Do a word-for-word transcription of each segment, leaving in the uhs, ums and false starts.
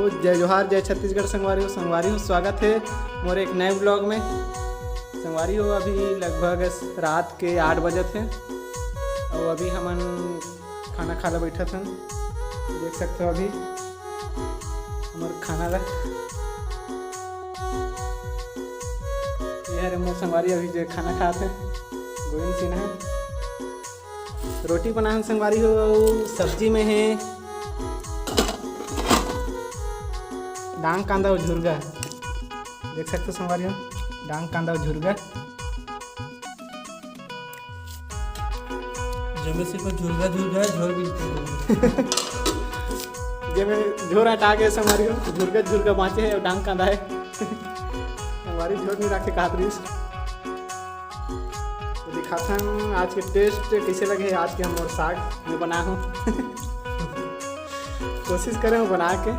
तो जय जोहार, जय छत्तीसगढ़ संगवारी हो। संगवारी हो, स्वागत हे मोर एक नए vlog में। संगवारी हो, अभी लगभग रात के आठ बजत हे अउ अभी हमन खाना खाए ला बैठत हन। देख सकत हो अभी हमर खाना ला। ये हरे मोर संगवारी अभी जे खाना खात हे, गोविंद सिन्हा। रोटी बनाहन संगवारी हो, अउ सब्जी में हे डांग कांदा अउ झुरगा। देख सकत हो संगवारी हो, डांग कांदा अउ झुरगा। जेमे से कोई झुरगा झुरगा है, झोर भी निकल गया। जेमे झोर हटा के संगवारी हो, झुरगा झुरगा बांचे हे अउ डांग कांदा हे। संगवारी झोर नहीं रखे कहत रहिस। तो दिखाथन आज के taste कैसे लगे हे। आज के हमर साग में बना हूँ। कोशिश करे हूँ बना के।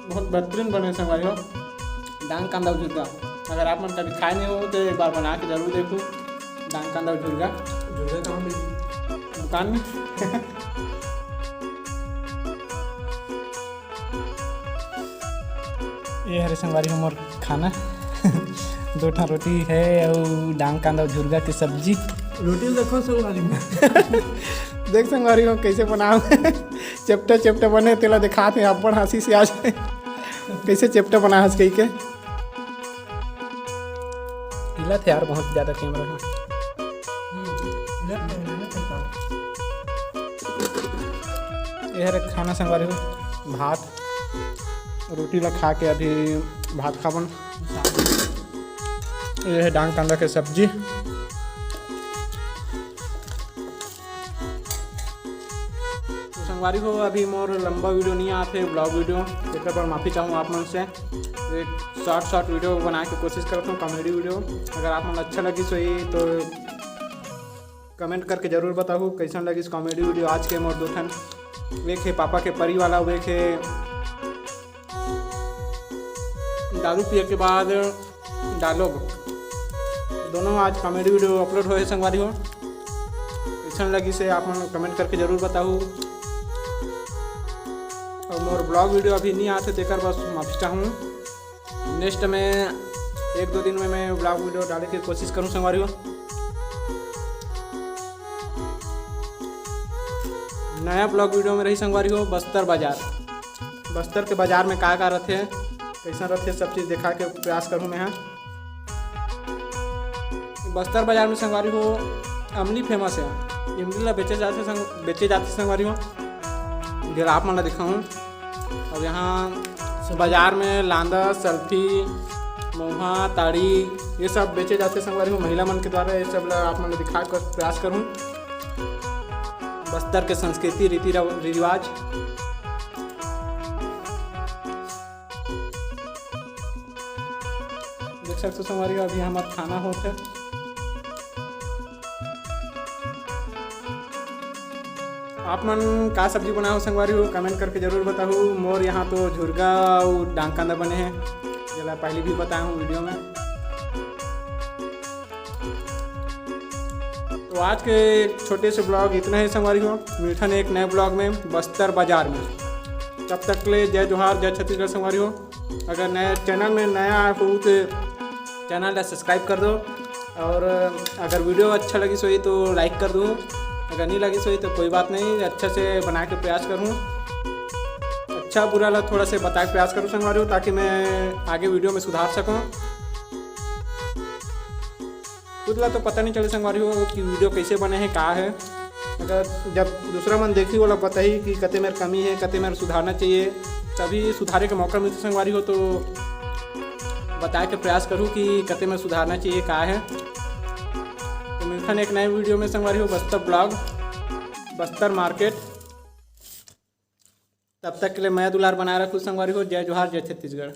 बहुत बेहतरीन बने संगवारी हो, डांग कांदा अउ झुरगा। अगर आप मन कभी खाए नहीं हो तो एक बार बना के जरूर देखो, डांग कांदा अउ झुरगा। झुरगा कहाँ मिली? दुकान में। ये हरे संगवारी हो मोर खाना। दो ठन रोटी हे अउ डांग कांदा अउ झुरगा के सब्जी। रोटी देखो संगवारी में। देख संगवारी हो कैसे बनाव। चेपटा चेपटा बने तेला दिखात हे, अब्बड़ हंसी से आज। कैसे चेपटा बना हस कही के। हिलत हे यार बहुत ज्यादा camera ह। हम्म, हिलत हे, हिलत हे का? ये हरे खाना संगवारी हो, भात, रोटी ला खा के अभी भात खाबन। ये हे डांग कांदा के सब्जी। तो संगवारी हो, अभी मोर लंबा video नहीं आते, vlog video, तेकर बर माफी चाहूँ आप मन से। एक short short video बनाए के कोशिश करत हूँ, comedy video। अगर आप मन अच्छा लगिस होही तो comment करके जरूर बताहू कैसन लगिस comedy video आज के मोर दो ठन। एक हे पापा के परी वाला, अउ एक हे दारू पिए के बाद dialogue। दोनों आज comedy video upload होए संगवारी हो, कैसन लगिस हे आप मन comment करके जरूर बताहू। अउ मोर vlog video अभी नहीं आते, तेकर बस माफी चाहूँ। Next में एक दो दिन में मैं vlog video डाले के कोशिश करूँ संगवारी हो। नया vlog video में रही संगवारी हो बस्तर बाजार। बस्तर के बाजार में का का रथे, कैसन रथे, सब चीज देखा के प्रयास करूँ मैं ह। बस्तर बाजार में संगवारी हो अमली famous हे। इमली ला बेचे जाथे संग-, बेचे जाथे संगवारी हो, जेला आप मन ला दिखाऊँ। अब यहाँ बाजार में लांदा, सल्फी, महुआ, ताड़ी, ये सब बेचे जाथे संगवारी हो, महिला मन के द्वारा। ये सब ला आप मन ला दिखाए के प्रयास करूँ। बस्तर के संस्कृति, रीति रव-, रिवाज। देख सकते हो संगवारी हो, अभी हमर खाना होत हे। आप मन का सब्जी बनाए हो संगवारी हो, comment करके जरूर बताहू। मोर यहाँ तो झुरगा अउ डांग कांदा बने हे, जेला पहले भी बताए हूँ video में। तो आज के छोटे से vlog इतना ही संगवारी हो। मिलथन एक नए vlog में बस्तर बाजार में। तब तक के लिए जय जोहार, जय छत्तीसगढ़ संगवारी हो। अगर नए channel में नया हो तो channel ला subscribe कर दो, और अगर video अच्छा लगिस होही तो like कर दो, अगर नहीं लगिस होही तो कोई बात नहीं, अच्छा से बना के प्रयास करूँ। अच्छा बुरा ला थोड़ा से बता के प्रयास करूँ संगवारी हो, ताकि मैं आगे video में सुधार सकूँ। खुद ला तो पता नहीं चले संगवारी हो कि video कैसे बने हे, का हे। अगर जब दूसरा मन देखी, ओला बताही कि कते मेर कमी हे, कते मेर सुधारना चाहिए, तभी सुधारे के मौका मिलथे संगवारी हो। तो बताए के प्रयास करूँ कि कते मेर सुधारना चाहिए, का हे। तो मिलथन एक नए video में संगवारी हो, बस्तर vlog, बस्तर market। तब तक के लिए मया दुलार बनाए रखू संगवारी हो। जय जोहार, जय छत्तीसगढ़।